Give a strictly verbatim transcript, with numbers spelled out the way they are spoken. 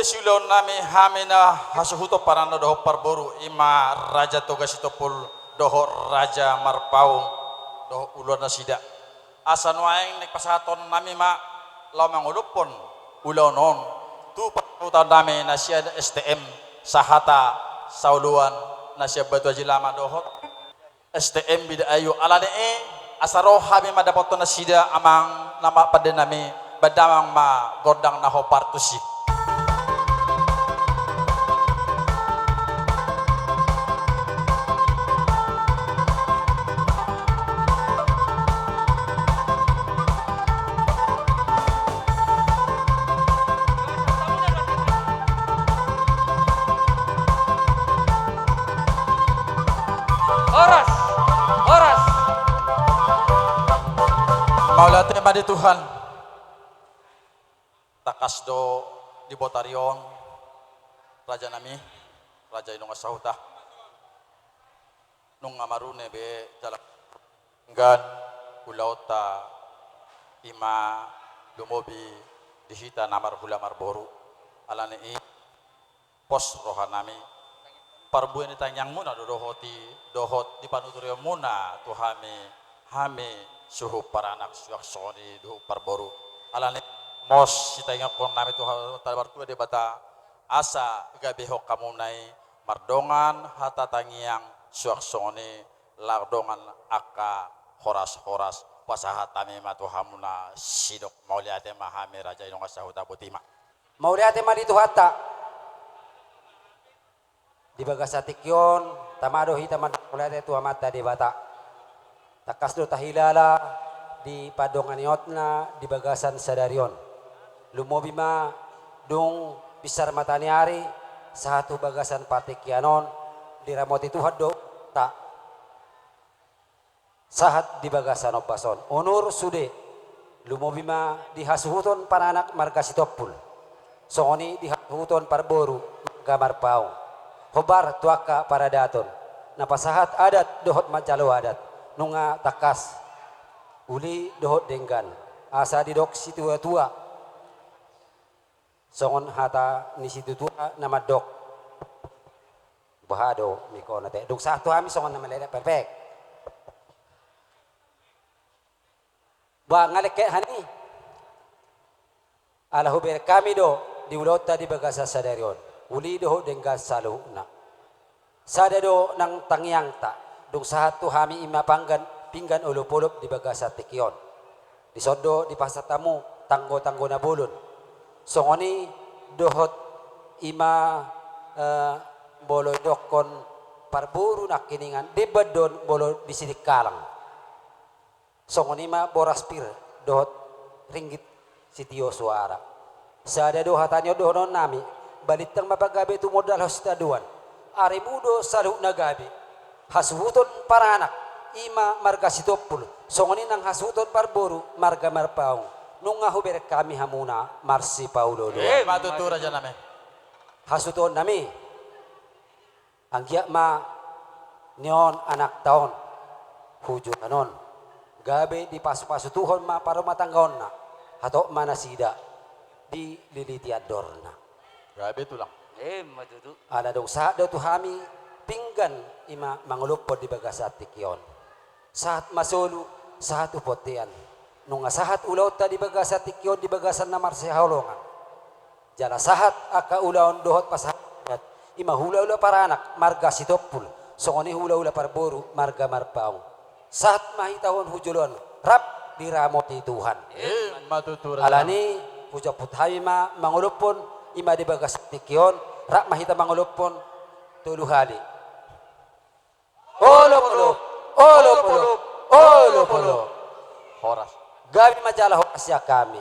Siulaon nami hami na hasuhuton paranak dohot parboru, ima Raja Toga Sitompul dohot Raja Marpaung dohot ulaon nasida. Asa nuaeng naeng pasahaton nami ma laho mangolophon ulaon on tu parsahuton nami na sian S T M Sahata Saoloan na sian Batu Aji Lama dohot S T M Bida Ayu. Alani i, asa ro hami mandapothon nasida, amang na ma pande nami, bahen damang ma gondang na hombar tusi. Horas! Horas! Mauliate ma di Tuhan. Tangkas do di botari on, raja nami, raja i nunga sahuta. Nunga marune be jala denggan ulaonta, ima lumobi di hita na marhula marboru. Alani i, pos roha nami, parbue ni tangiangmuna do dohot i, dohot di panuturionmuna tu hami, hami suhut paranak suang songon i suhut parboru. Alani i, mos sitangiangkon nami tu Amanta na martua Debata, asa gabehon hamuna i mardongan hata tangiang suang songon i, laho dongan angka horas-horas, pasahat hami ma tu hamuna sidok. Mauliate ma hami, raja i nunga sahuta, boti ma. Mauliate ma di Tuhanta. Di bagasan tingki on, tama do hita mandok mauliate tu Amanta Debata. Tangkas do tahilala di pandonganionna di bagasan sadari on. Lumobi ma dung pinsar mata ni ari, sahat tu bagasan partingkian on, diramoti Tuhan do ta. Sahat di bagasan ombas on, unur sude, lumobi ma di hasuhuton paranak marga Sitompul, songon i di hasuhuton parboru marga Marpaung, hombar tu angka paradaton, na pasahat adat dohot manjalo adat, nunga tangkas, uli dohot denggan, asa didok situa-tua, songon hata ni situa-tua na mandok. Boha do miko na te, dung sahat tu hami songon na malelepepek. Boha nga lengket hami? Ala hubereng hami do di ulaonta di bagasan sadari on, uli dohot denggan saluhutna. Sada do nang tangiangta, dung sahat tu hami ima panggan, pinggan olopolop di bagasan tingki on. Dison do dipasahat hamu tanggo-tanggo na bolon. Songon i dohot ima, eh, molo didokkon parboru nangkiningan, demban do molo di Sidikalang. Songon i ma boras pir dohot ringgit sitio suara. Sada do hata ni on dohonon nami, balintang ma pagabe tumundalhon sitadoan. Arimu do saluhut na gabe. Hasuhuton paranak, ima marga Sitompul, songon i nang hasuhuton parboru marga Marpaung. Nunga hubereng hami hamuna marsipaolo-oloan. Eh, ima tutu, raja nami. Hasuhuton nami. Anggiat ma ni on anakta on, hu joloan on, gabe dipasu-pasu Tuhan ma parumatanggaonna, hatop ma nasida dililiti andorna. Gabe tulang. Ima tutu. Ala dung sahat do tu hami pinggan ima mangolophon di bagasan tingki on. Sahat ma solu, sahat tu bontean. Nunga sahat ulaonta di bagasan tingki on di bagasan na marsihaholongan. Jala sahat angka ulaon dohot pasahat, ima hula-hula paranak marga Sitompul, songon i hula-hula parboru marga Marpaung. Sahat ma hita on hu joloan, rap diramoti Tuhan. Ima tutu, raja. Alani i, hujamput hami ma mangolophon, ima di bagasan tingki on, rap ma hita mangolophon tolu hali. Olopolop, olopolop, olopolop. Horas. Gabe ma jala horas sian hami.